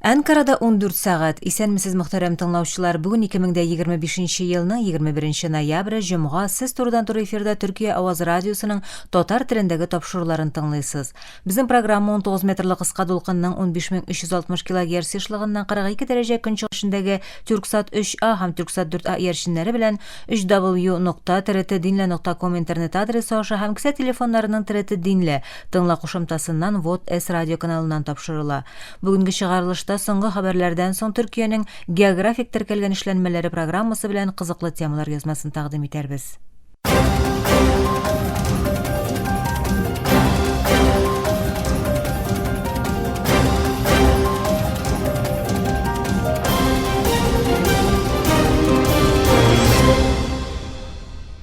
Әнкарада 14 сәгать. Исәнмесез, мөхтәрәм тыңлаучылар. Бүген 2025 елның 21 ноябре, җомга, сез турыдан-туры эфирда Төркия авазы радиосының татар телендәге тапшыруларын тыңлыйсыз. Безнең программа 19 метрлы кыска дулкынның 15360 килогерц ешлыгыннан 42 дәрәҗә көнчыгышындагы Тюрксат 3А һәм Тюрксат 4А иярченнәре белән 3w.trtdinle.com интернет адресы аша һәм кесә телефоннарының TRT Dinle тыңла кушымтасыннан Вот С радио каналыннан тапшырыла. Бүгенге чыгарылышта соңгы хәбәрләрдән соң Төркиянең географик теркәлгән эшләнмәләре программасы белән кызыклы темалар язмасын тәкъдим итәрбез.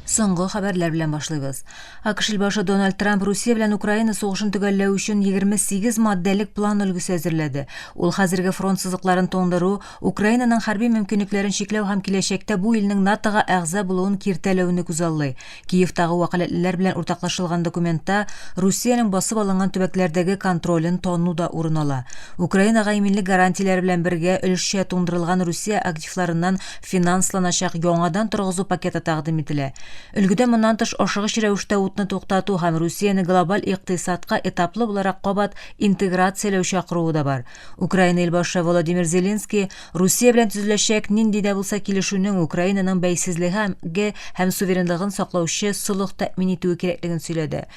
Соңгы хәбәрләр белән башлыйбыз. АКШ илбашы Дональд Трамп Русия белән Украина сугышын төгәлләү өчен 28 маддәлек план өлгесе әзерләде. Ул хәзерге фронт сызыкларын туңдыру, Украинаның хәрби мөмкинлекләрен чикләү һәм киләчәктә бу илнең НАТОга әгъза булуын киртәләүне күзаллый. Киевтагы вәкаләтлеләр белән уртаклашылган документта Русиянең басып алынган төбәкләрдәге контролен тану да урын ала. Украинага иминлек гарантияләре белән бергә өлешчә туңдырылган Русия активларыннан финансланачак яңадан торгызу пакеты тәкъдим ителә. Өлгедә моннан тыш ашыгыч рәвештә утны туктату һәм Русияне глобаль икътисадка этаплы буларак кабат интеграцияләү чакыруы да бар. Украина илбашы Володимир Зеленский Русия белән төзеләчәк нинди дә булса килешүнең Украинаның бәйсезлеге һәм суверенлыгын саклаучы солых тәэмин итүе кирәклеген сөйләде.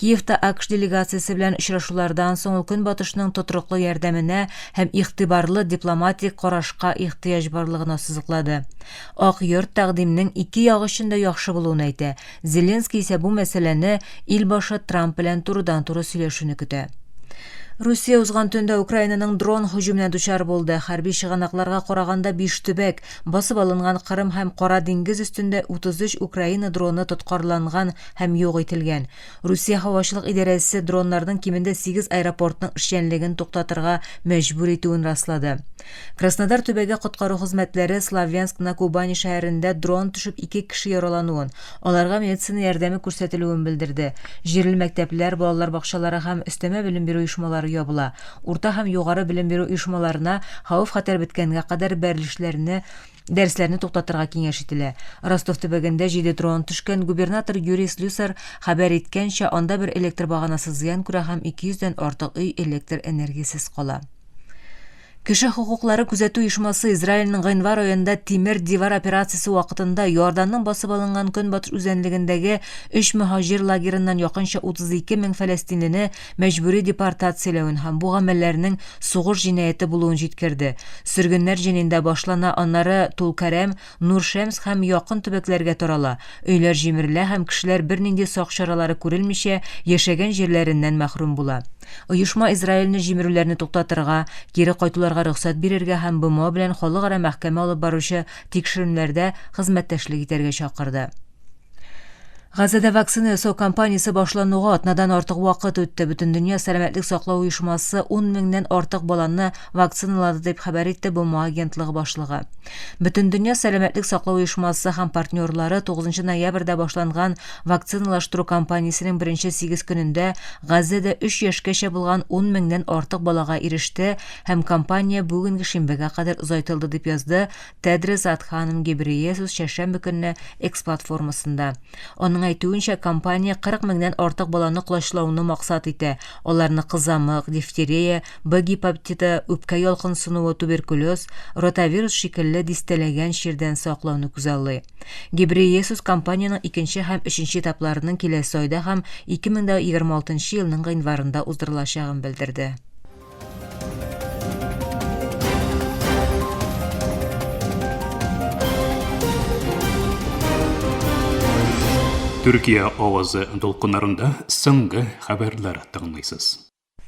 Киевта АКШ делегациясе белән очрашулардан соң ул Көнбатышның тотрыклы ярдәменә һәм игътибарлы дипломатик карашка ихтыяҗ барлыгын ассызыклады. Ак йорт тәкъдимнең ике як өчен дә яхшы булуын әйтә. Зеленский исә бу мәсьәләне илбашы Трамп белән турыдан-туры сөйләшүне көтә. Русия узган төндә Украинаның дрон һөҗүменә дучар булды. Хәрби чыганакларга караганда, биш төбәк, басып алынган Кырым һәм Кара диңгез өстендә 33 Украина дроны тоткарланган һәм юк ителгән. Русия һавачылык идарәсе дроннарның кимендә сигез аэропортның эшчәнлеген туктатырга мәҗбүр итүен раслады. Краснодар төбәге коткару хезмәтләре Славянск-на-Кубани шәһәрендә дрон төшеп ике кеше яралануын, аларга медицина ярдәме күрсәтелүен белдерде. Җирле мәктәпләр, балалар бакчалары һәм өстәмә белем бирү оешмалары ябыла. Урта һәм югары белем бирү оешмаларына хәвеф-хәтәр беткәнгә кадәр бәрелешләрне Дәресләрне туктатырга киңәш ителә. Ростов төбәгендә җиде дрон төшкән. Губернатор Юрий Слюсарь хәбәр иткәнчә, анда бер электр баганасы зыян күрә һәм 200 дән артык өй электр энергиясез кала. Кеше хокуклары күзәтү оешмасы Израильнең гыйнвар аенда Тимер дивар операциясе вакытында Иорданның басып алынган көнбатыш үзәнлегендәге өч мөһаҗир лагерыннан якынча 32 мең фәләстинлене мәҗбүри депортацияләвен һәм бу гамәлләрнең сугыш җинаяте булуын җиткерде. Сөргеннәр Җәнинда башлана, аннары Тулкәрәм, Нур-Шәмс һәм якын төбәкләргә тарала. Өйләр җимерелә һәм кешеләр бернинди сак чаралары күрелмичә, яшәгән җирләреннән мәхрүм була. Оешма Израильне җимерүләрне туктатырга, кире кайтуларга рөхсәт бирергә һәм БМО белән халыкара мәхкәмә алып баручы тикшеренүләрдә хезмәттәшлек итәргә чакырды. Газада вакцина ясау кампаниясе башлануга атнадан артык вакыт үтте. Бөтендөнья сәламәтлек саклау оешмасы 10 меңнән артык баланы вакциналады дип хәбәр итте БМО агентлыгы башлыгы. Бөтендөнья сәламәтлек саклау оешмасы һәм партнерлары 9 ноябрьдә башланган вакциналаштыру кампаниясенең беренче 8 көнендә Газада 3 яшькәчә булган 10 меңнән артык балага иреште һәм кампания бүгенге шимбәгә кадәр озайтылды дип язды Тедрос Адханом Гебрейесус чәршәмбе көнне X платформасында. Аның әйтүенчә, компания 40 меңнән артык баланы колачлауны максат итә, аларны кызамык, дифтерия, Б гепатиты, үпкә ялкынсынуы, туберкулез, ротавирус шикелле дистәләгән чирдән саклауны күзаллый. Гебрейесус компаниянең икенче һәм өченче этапларының киләсе айда һәм 2026 елның гыйнварында уздырылачагын белдерде. Төркия авазы дулкыннарында соңгы хәбәрләр тыңлыйсыз.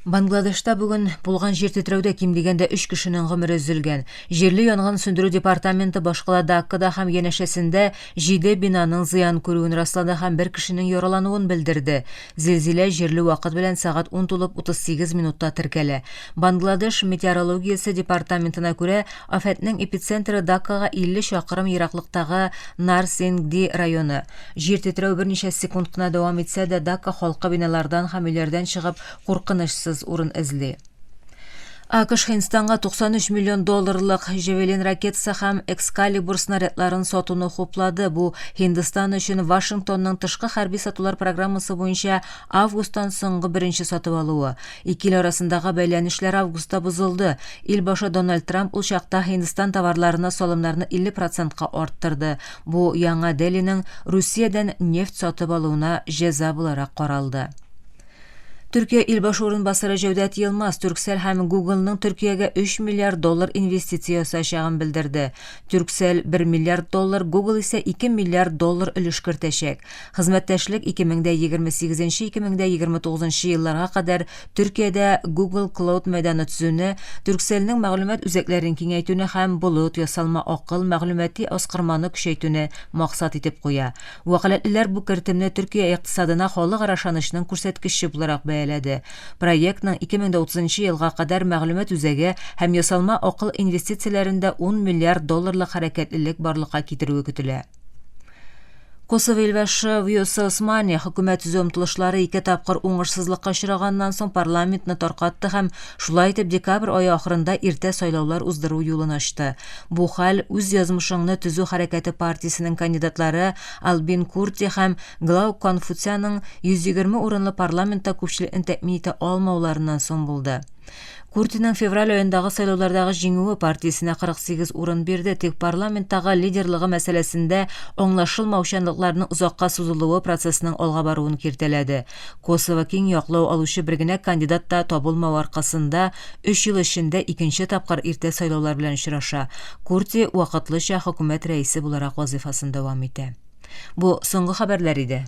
Бангладешта бүген булган җир тетрәүдә ким дигәндә өч кешенең гомере өзелгән. Җирле янгын сүндерү департаменты башкала Даккада һәм янәшәсендә җиде бинаның зыян күрүен раслады һәм бер кешенең яралануын белдерде. Зилзилә җирле вакыт белән сәгать 10 тулып 38 минутта теркәлә. Бангладеш метеорологиясе департаментына күрә, афәтнең эпицентры Даккага 50 чакрым ераклыктагы Нарсингди районы. Җир тетрәү берничә секунд кына дәвам итсә дә, Дакка халкы биналардан һәм өйләрдән чыгып, куркынычсыз урын эзли. АКШ Һиндстанга 93 миллион долларлык Javelin ракетасы һәм Excalibur снарядларын сатуны хуплады. Бу Һиндстан өчен Вашингтонның тышкы хәрби сатулар программасы буенча августтан соңгы беренче сатып алуы. Ике ил арасындагы бәйләнешләр августта бозылды. Ил башы Дональд Трамп ул чакта Һиндстан товарларына салымнарны 50 процентка арттырды. Бу Яңа Делиның Русиядән нефть сатып алуына җәза буларак каралды. Төркия илбашы урынбасары Җәүдәт Йылмаз Turkcell һәм Google-ның Төркиягә 3 миллиард доллар инвестиция ясаячагын белдерде. Turkcell 1 миллиард доллар, Google исә 2 миллиард доллар өлеш кертәчәк. Хезмәттәшлек 2028-2029 елларга кадәр Төркиядә Google Cloud мәйданы төзүне, Turkcell-нең мәгълүмат үзәкләрен киңәйтүне һәм болыт, ясалма акыл, мәгълүмати аскырманы көчәйтүне максат итеп куя. Вәкаләтлеләр бу кертемне Төркия икътисадына халыкара ышанычның күрсәткече буларак бәяләде. Проектның 2030 нчы елга кадәр мәгълүмат үзәге һәм ясалма акыл инвестицияләрендә 10 миллиард долларлык хәрәкәтлелек барлыкка китерүе көтелә. Косово илбашы Вьоса Османи хөкүмәт төзү омтылышлары ике тапкыр уңышсызлыкка очраганнан соң парламентны таркатты һәм шулай итеп декабрь ае ахырында иртә сайлаулар уздыру юлын ачты. Бу хәл Үз язмышыңны төзү хәрәкәте партиясенең кандидатлары Албин Курти һәм Глаук Конфуцяның 120 урынлы парламентта күпчелекне тәэмин итә алмауларыннан соң булды. Куртиның февраль аендагы сайлаулардагы җиңүе партиясенә 48 урын бирде, тик парламенттагы лидерлыгы мәсьәләсендә аңлашылмаучанлыкларның озакка сузылуы процессның алга баруын киртәләде. Косово киң яклау алучы бер генә кандидат та табылмау аркасында өч ел эчендә икенче тапкыр иртә сайлаулар белән очраша. Курти вакытлыча хөкүмәт рәисе буларак вазыйфасын дәвам итә. Бу соңгы хәбәрләр иде.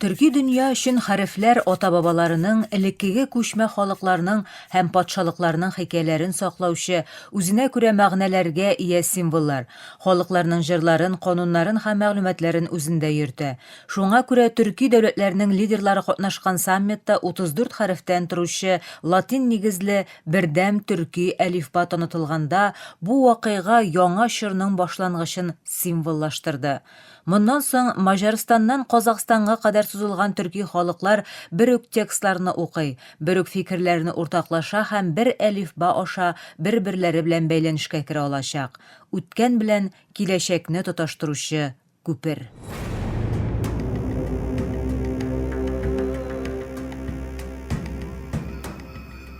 Төрки дөнья өчен хәрефләр ата-бабаларының, элеккеге күчмә халыкларның һәм патшалыкларның хикәяләрен саклаучы, үзенә күрә мәгънәләргә ия символлар. Халыкларның җырларын, кануннарын һәм мәгълүматларын үзендә йөртә. Шуңа күрә төрки дәүләтләрнең лидерлары катнашкан саммитта 34 хәрефтән торучы латин нигезле бердәм төрки әлифба танытылганда, бу вакыйга яңа чорның башлангычын символлаштырды. Моннан соң Маҗарстаннан Казахстанга кадәр сузылган төрки халыклар бер үк текстларны укый, бер үк фикерләрне уртаклаша һәм бер әлифба аша бер-берләре белән бәйләнешкә керә алачак. Үткән белән киләчәкне тоташтыручы күпер.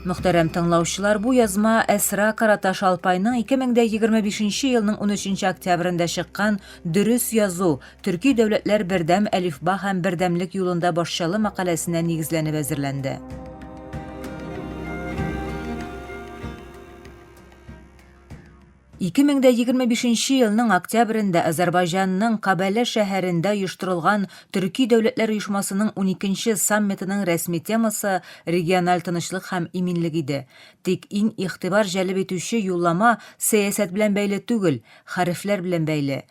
Мөхтәрәм тыңлаучылар, бу язма Әсра Караташ Алпайның 2025 елның 13 октябрендә чыккан Дөрес язу, төрки дәүләтләр бердәм әлифба һәм бердәмлек юлында башчалы мәкаләсенә нигезләнеп әзерләнде. 2025 елның октябрендә Азәрбайҗанның Кабәлә шәһәрендә оештырылган Төрки дәүләтләр оешмасының уникенче саммитының рәсми темасы региональ тынычлык һәм иминлек иде. Тик иң игътибар җәлеп итүче юллама сәясәт белән бәйле түгел, хәрефләр белән бәйле.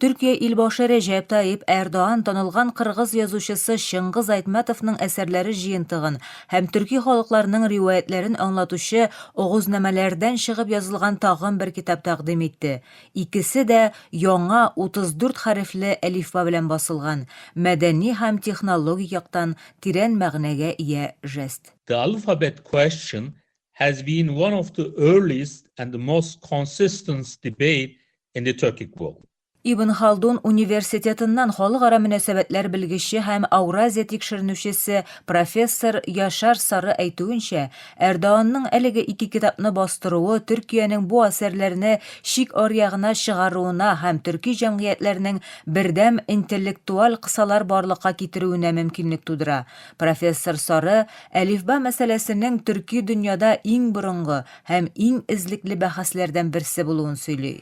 Төркия илбашы Рәҗәп Таип Әрдоан танылган кыргыз язучысы Чыңгыз Айтматовның әсәрләре җыентыгын һәм төрки халыкларның риваятьләрен аңлатучы Огузнамәләрдән чыгып язылган тагын бер китап тәкъдим итте. Икесе дә яңа 34 хәрефле әлифба белән басылган, мәдәни һәм технологик яктан тирән мәгънәгә ия жест. The alphabet question has been one of the earliest and the most consistent debate in the Turkic world. Ибн Халдун университетыннан халыкара мөнәсәбәтләр белгече һәм Ауразия тикшеренүчесе профессор Яшар Сары әйтүенчә, Эрдоганның әлеге ике китапны бастыруы Төркиянең бу әсәрләрне чик аръягына чыгаруына һәм төрки җәмгыятьләрнең бердәм интеллектуаль кысалар барлыкка китерүенә мөмкинлек тудыра. Профессор Сары әлифба мәсьәләсенең төрки дөньяда иң борынгы һәм иң эзлекле бәхәсләрдән берсе булуын сөйли.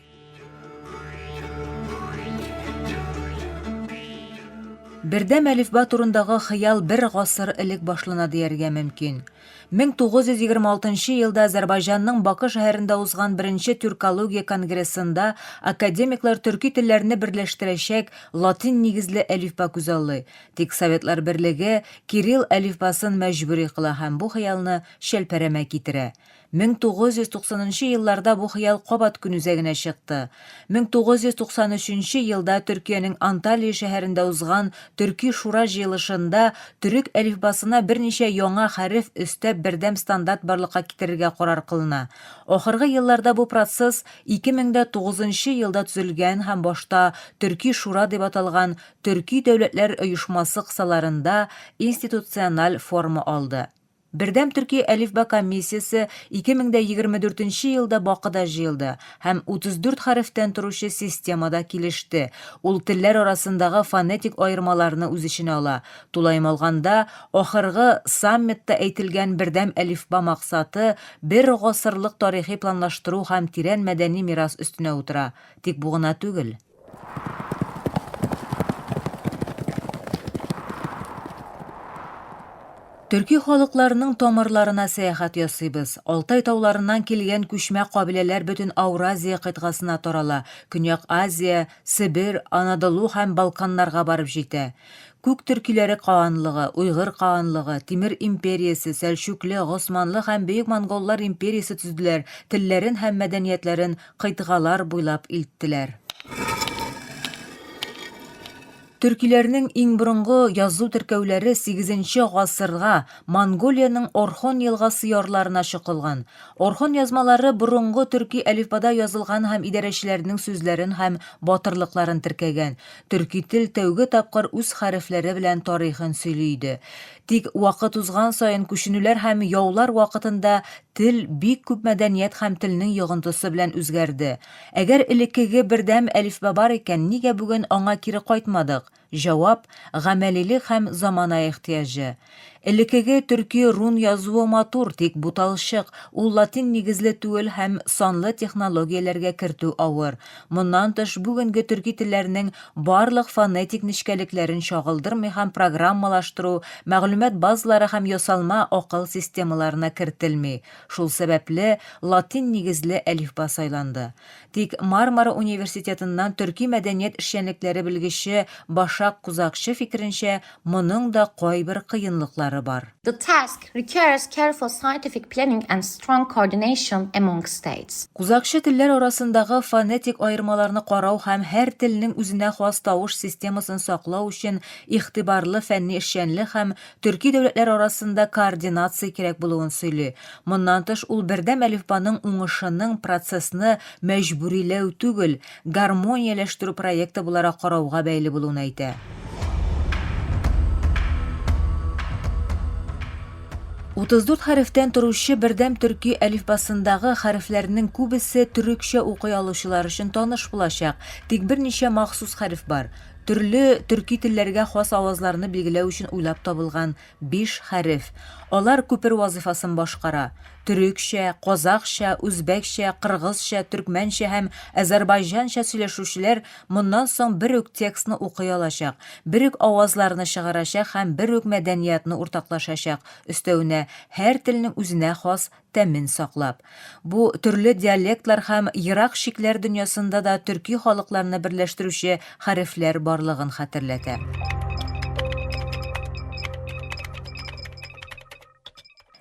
Бердәм әлифба турындагы хыял бер гасыр элек башлана дияргә мөмкин. 1926 елда Азәрбайҗанның Бакы шәһәрендә узган беренче тюркология конгрессында академиклар төрки телләрне берләштерәчәк латин нигезле әлифба күзаллый. Тик Советлар Берлеге кирилл әлифбасын мәҗбүри кыла һәм бу хыялны чәлпәрәмә китерә. 1990 нчы елларда бу хыял кабат көн үзәгенә чыкты. 1993 нче елда Төркиянең Анталия шәһәрендә узган Төрки шура җыелышында төрек әлифбасына берничә яңа хәреф өстәп бердәм стандарт барлыкка китерергә карар кылына. Ахыргы елларда бу процесс 2009 нчы елда төзелгән һәм башта Төрки шура дип аталган Төрки дәүләтләр оешмасы кысаларында институциональ форма алды. Бердәм төрки әлифба комиссиясе 2024 нче елда Бакыда җыелды һәм 34 хәрефтән торучы системада килеште. Ул телләр арасындагы фонетик аермаларны үз эченә ала. Тулаем алганда, ахыргы саммитта әйтелгән бердәм әлифба максаты бер гасырлык тарихи планлаштыру һәм тирән мәдәни мирас өстенә утыра. Тик бу гына түгел. Төрки халыкларының тамырларына сәяхәт ясыйбыз. Алтай тауларыннан килгән күчмә кабиләләр бөтен Ауразия кыйтгасына тарала, Көньяк Азия, Себер, Анадолу һәм Балканнарга барып җитә. Күк төркиләре каанлыгы, Уйгыр каанлыгы, Тимер империясе, Сәлчүкле, Госманлы һәм Бөек Монголлар империясе төзеделәр, телләрен һәм мәдәниятләрен кыйтгалар буйлап илттеләр. Төркиләрнең иң борынгы язу теркәүләре сигезенче гасырга Монголиянең Орхон елгасы ярларына чокылган. Орхон язмалары борынгы төрки әлифбада язылган һәм идарәчеләрнең сүзләрен һәм батырлыкларын теркәгән. Төрки тел тәүге тапкыр үз хәрефләре белән тарихын сөйли иде. Тик вакыт узган саен күченүләр һәм яулар вакытында тел бик күп мәдәният һәм телнең йогынтысы белән үзгәрде. Әгәр элеккеге бердәм әлифба бар икән, нигә бүген аңа кире кайтмадык? Җавап, гамәлилек һәм замана ихтыяҗы. Элеккеге төрки рун язуы матур, тик буталчык, ул латин нигезле түгел һәм санлы технологияләргә кертү авыр. Моннан тыш, бүгенге төрки телләрнең барлык фонетик нечкәлекләрен чагылдырмый һәм программалаштыру, мәгълүмат базалары һәм ясалма акыл системаларына кертелми. Шул сәбәпле, латин нигезле әлифба сайланды. Тик Мармара университетыннан төрки мәдәният эшчәнлекләре белгече Башак Кузакчы фикеренчә, моның да кайбер кыенлыклары бар. The task requires careful scientific planning and strong coordination among states. Кузакчы телләр арасындагы фонетик аермаларны карау һәм һәр телнең үзенә хас тавыш системасын саклау өчен игътибарлы фәнни эшчәнлек һәм төрки дәүләтләр арасында координация кирәк булуын сөйли. Моннан тыш, ул бердәм әлифбаның уңышының процессны мәҗбүриләү түгел, гармонияләштерү проекты буларак карауга бәйле булуын әйтә. 34 хәрефтән торучы бердәм төрки әлифбасындагы хәрефләрнең күбесе төрекчә укый алучылар өчен таныш булачак, тик берничә махсус хәреф бар. Төрле төрки телләргә хас авазларны билгеләү өчен уйлап табылган биш хәреф. Алар күпер вазыйфасын башкара. Төрекчә, казахча, үзбәкчә, кыргызча, төркмәнчә һәм азәрбайҗанча сөйләшүчеләр моннан соң бер үк текстны укый алачак, бер үк авазларны чыгарачак һәм бер үк мәдәниятны уртаклашачак, өстәвенә, һәр телнең үзенә хас тәмен саклап. Бу төрле диалектлар һәм ерак чикләр дөньясында да төрки халыкларны берләштерүче хәрефләр барлыгын хәтерләтә.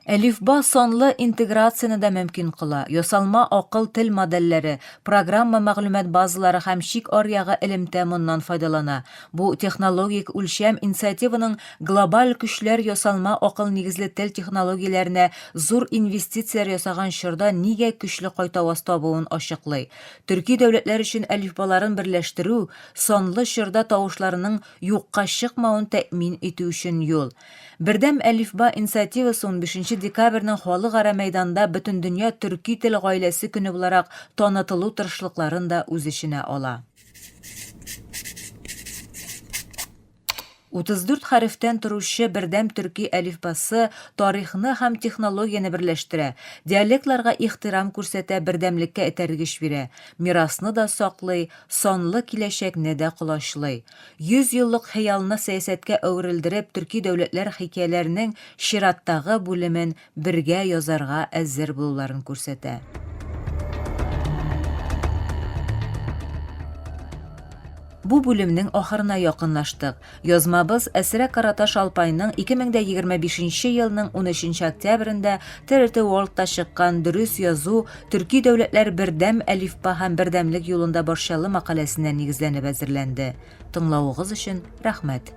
Әлифба санлы интеграцияне дә мөмкин кыла, ясалма акыл тел модельләре, программа мәгълүмат базалары һәм чик аръягы элемтә моннан файдалана. Бу технологик үлчәм инициативаның глобаль көчләр ясалма акыл нигезле тел технологияләренә зур инвестицияләр ясаган чорда нигә көчле кайтаваз табуын ачыклый. Төрки дәүләтләр өчен әлифбаларын берләштерү, санлы чорда тавышларының юкка чыкмавын тәэмин итү өчен юл. Бердәм әлифба инициативасы унбишенче декабрьнең халыкара мәйданда Бөтендөнья төрки тел гаиләсе көне буларак танытылу тырышлыкларын да үз эченә ала. 34 хәрефтән торучы бердәм төрки әлифбасы тарихны һәм технологияне берләштерә, диалектларга ихтирам күрсәтә, бердәмлеккә этәргеч бирә, мирасны да саклый, санлы киләчәкне дә колачлый. 100 еллык хыялны сәясәткә әверелдереп, төрки дәүләтләр хикәяләренең чираттагы бүлемен бергә язарга әзер булуларын күрсәтә. Бу бүлемнең ахырына якынлаштык. Язмабыз Әсрә Караташ Алпайның 2025 елның 13 октябрендә TRT World-та чыккан Дөрес язу, төрки дәүләтләр бердәм әлифба һәм бердәмлек юлында барчалы мәкаләсенә нигезләнеп әзерләнде. Тыңлавыгыз өчен рәхмәт.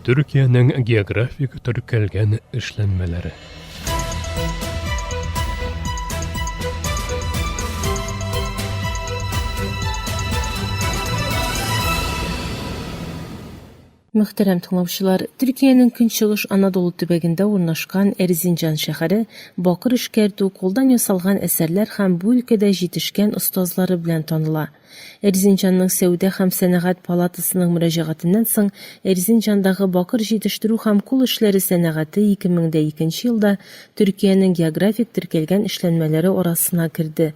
Төркиянең географик теркәлгән эшләнмәләре. Мөхтәрәм тыңлаучылар, Төркиянең көнчыгыш Анадолу төбәгендә урнашкан Эрзинҗан шәһәре бакыр эшкәртү, кулдан ясалган әсәрләр һәм бу өлкәдә җитешкән остазлары белән таныла. Эрзинҗанның сәүдә һәм сәнәгать палатасының мөрәҗәгатеннән соң Эрзинҗандагы бакыр җитештерү һәм кул эшләре сәнәгате 2002 елда Төркиянең географик теркәлгән эшләнмәләре арасына керде.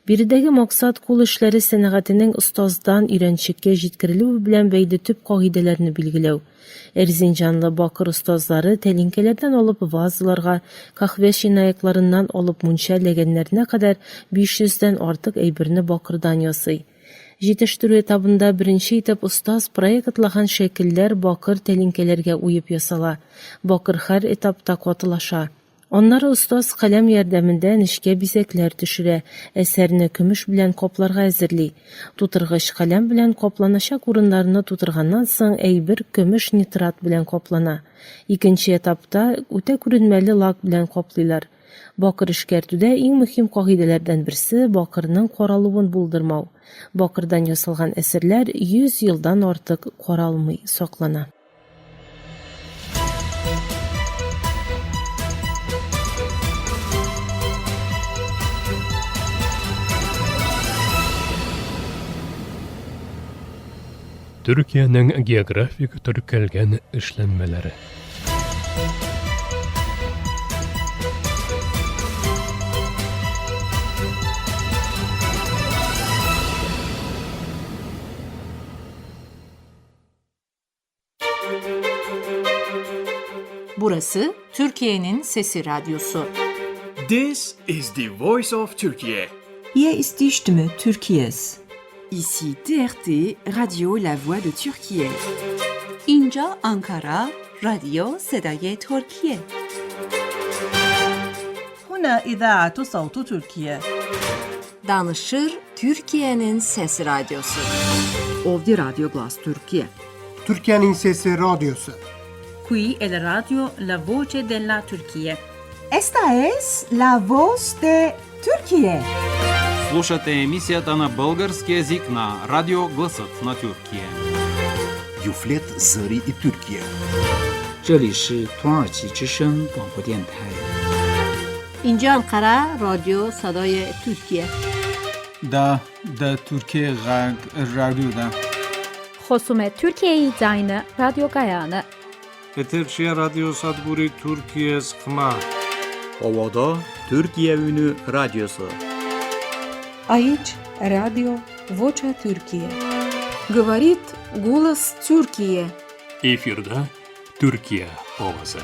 Биредәге максат кул эшләре сәнәгатенең остаздан өйрәнчеккә җиткерелүе белән бәйле төп кагыйдәләрне билгеләү. Эрзинҗанлы бакыр остазлары тәлинкәләрдән алып вазаларга, каһвә чынаякларыннан алып мунча ләгәннәренә кадәр 500 дән артык әйберне бакырдан ясый. Җитештерү этабында беренче итеп остаз проектлаган шәкелләр бакыр тәлинкәләргә уеп ясала. Бакыр һәр этапта катылаша. Аннары остаз каләм ярдәмендә нечкә бизәкләр төшерә, әсәрне көмеш белән капларга әзерли. Тутыргыч каләм белән капланачак урыннарны тутырганнан соң әйбер көмеш нитрат белән каплана. Икенче этапта үтә күренмәле лак белән каплыйлар. Бакыр эшкәртүдә иң мөһим кагыйдәләрдән берсе, бакырның каралуын булдырмау. Бакырдан ясалган әсәрләр 100 елдан артык каралмый саклана. Төркиянең географик теркәлгән эшләнмәләре. Burası Türkiye'nin Sesi Radyosu. This is the voice of Turkey. Hier ist die Stimme Türkiye's. Ici TRT, Radio La Voix de Türkiye. اینجا آنکارا رادیو صدای ترکیه. هنا إذاعة صوت تركيا. Danışır Türkiye'nin Sesi Radyosu. Ovdje Radio Glas Türkiye. Türkiye'nin Sesi Radyosu. Qui è la radio La Voce della Turchia. Esta es la voz de Türkiye. Слушате емисията на български език на Радио Гласът на Тюркия. Юфлет Зъри и Türkiye. 这里是土耳其之声广播电台。 اینجا انقره رادیو صدای ترکیه. دا د ترکیې غږ رادیو ده. خصوم ترکیه زاین رادیو گایانه. Eterşiyə Radio Sadguri Türkiye Sıxma. Ovada Türkiye Ünü Radyosu. Aici Radio Vocea Türkiye. Говорит голос Türkiye. Efirde Türkiye Owazy.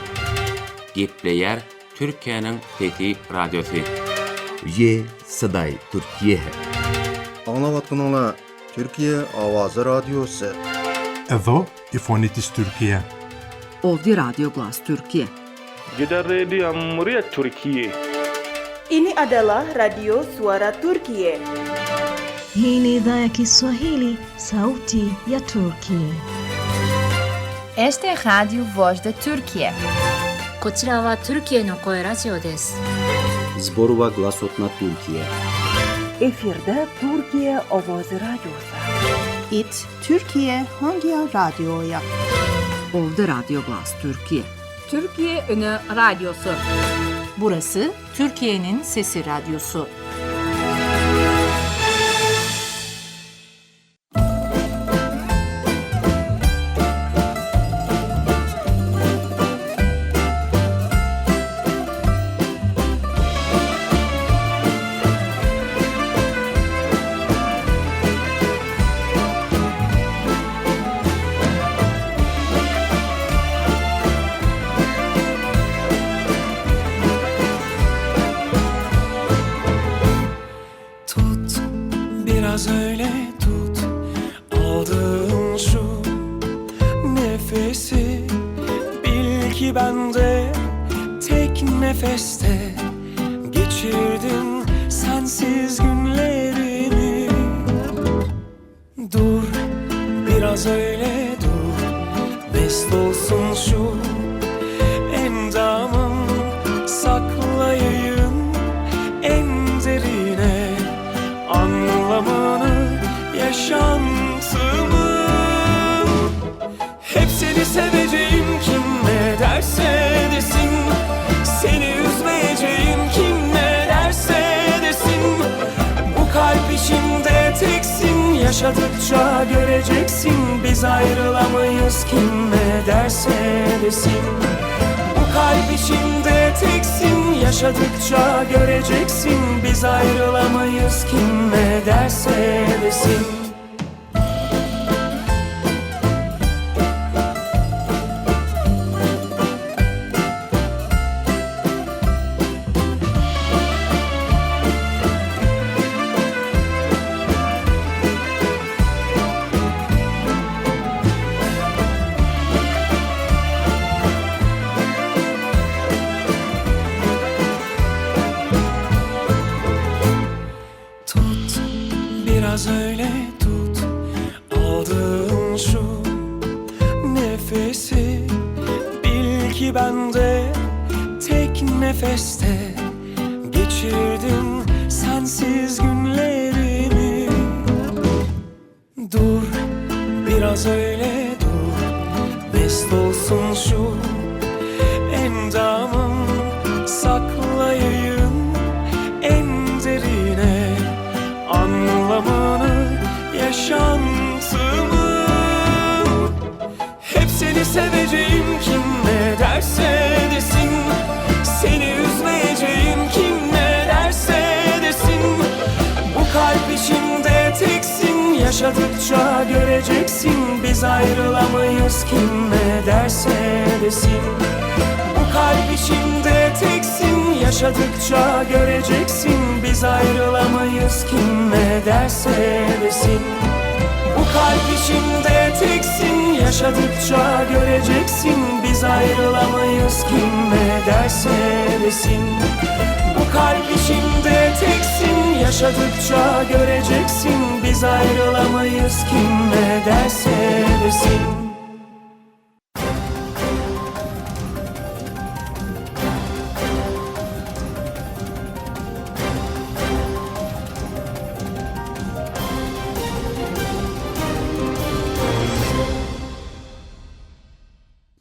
Gepleýär Türkiýäniň Sesi Radiosy. Ye Saday Türkiye. Аңлаватқаныңла Türkiye Avazı Radyosu. Εδώ η φωνή της Τουρκία. Ovdje Radio Glas Türkiye. Gidan rediyon muryar Turkiyya. Ini adalah Radio Suara Turkiye. Hii ni idhaa ya Kiswahili, sauti ya Turki. Esta é Rádio Voz da Turquia. こちらはトルキエの声ラジオです。 Зборува гласот на Туркија. Efirde Türkiye Ovozi Radyosu. It Türkiye Hangi Radyo'ya? Ovdje Radio Glas Türkiye. Türkiye Ünü Radyosu. Burası Türkiye'nin Sesi Radyosu. Tut, biraz öyle tut. Aldığın şu nefesi, bil ki ben de tek nefeste geçirdim sensiz günlerimi. Dur, biraz öyle dur. Mest olsun şu endamım, saklayayım en derine anlamını yaşantımın. Hep seni seveceğim, kim ne derse desin. Seni üzmeyeceğim, kim ne derse desin. Bu kalp içimde teksin, yaşadıkça göreceksin. Biz ayrılamayız, kim ne derse desin. Bu kalp içimde teksin, yaşadıkça göreceksin. Biz ayrılamayız, kim ne derse desin. Tut, biraz öyle tut. Aldığın şu nefesi, bil ki ben de tek nefeste geçirdim sensiz günlerimi. Dur, biraz öyle dur. Mest olsun şu endamım, saklayayım en derine anlamını yaşantımın. Hep seni seveceğim, kim ne derse desin. Seni üzmeyeceğim, kim ne derse desin. Bu kalp içimde teksin, yaşadıkça göreceksin. Biz ayrılamayız, kim ne derse desin. Bu kalp içimde teksin, yaşadıkça göreceksin. Biz ayrılamayız, kim ne derse desin. Bu kalp içimde teksin, yaşadıkça göreceksin. Biz ayrılamayız, kim ne derse desin. Bu kalp içimde teksin, yaşadıkça göreceksin. Biz ayrılamayız, kim ne derse desin.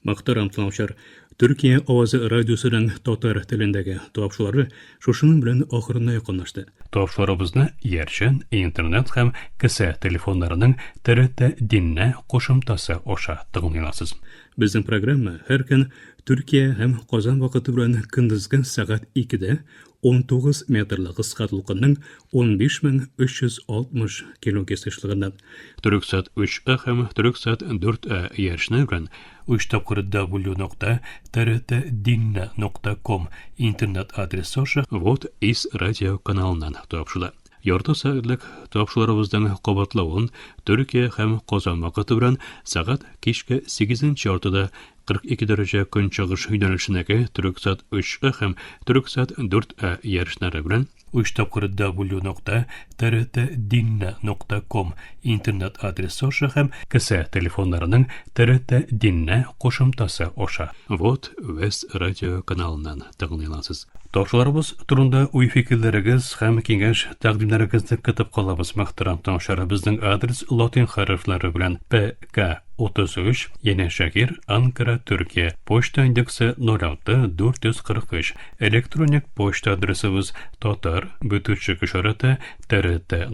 Мөхтәрәм тыңлаучылар, Төркия авазы радиосының татар телендәге тапшырулары шушының белән ахырына якынлашты. Тапшыруларыбызны иярчен интернет һәм кесә телефоннарының TRT Dinle кушымтасы аша тыңлый аласыз. Безнең программа һәр көн Төркия һәм Казан вакыты белән көндезге сәгать 2-дә 19 метрлы кыска дулкынның 15360 килогерц ешлыгыннан Türksat 3A һәм Türksat 4A иярчене белән www.trtdinle.com интернет адресы аша Вот из радио каналыннан тапшыла. Ярты сәгатьлек тапшыруларыбызның кабатлавын Төркия һәм Казан вакыты белән сәгать кичке 8:30-да 42 дәрәҗә көнчыгыш юнәлешендәге Төрексат 3А һәм Төрексат 4А ярышлары белән 3 тапкыр w.trtdinne.com интернет адресы аша һәм кесә телефоннарының TRT Dinle кушымтасы аша. Вот Вест радио каналыннан тыңлый аласыз. Тапшыруларыбыз турында уй-фикерләрегез һәм киңәш тәкъдимнәрегезне көтеп калабыз, мөхтәрәм тыңлаучылар. Безнең адрес латин хәрефләре белән ПК 33, Янәшәһир, Анкара, Төркия. Почта индексы 06 443. Электроник почта адресыбыз татар бөтүчек ишарәте trt.net.tr.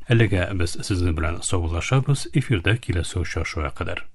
Әлегә без сезнең белән саубуллашабыз, эфирдә киләсе очрашуга кадәр.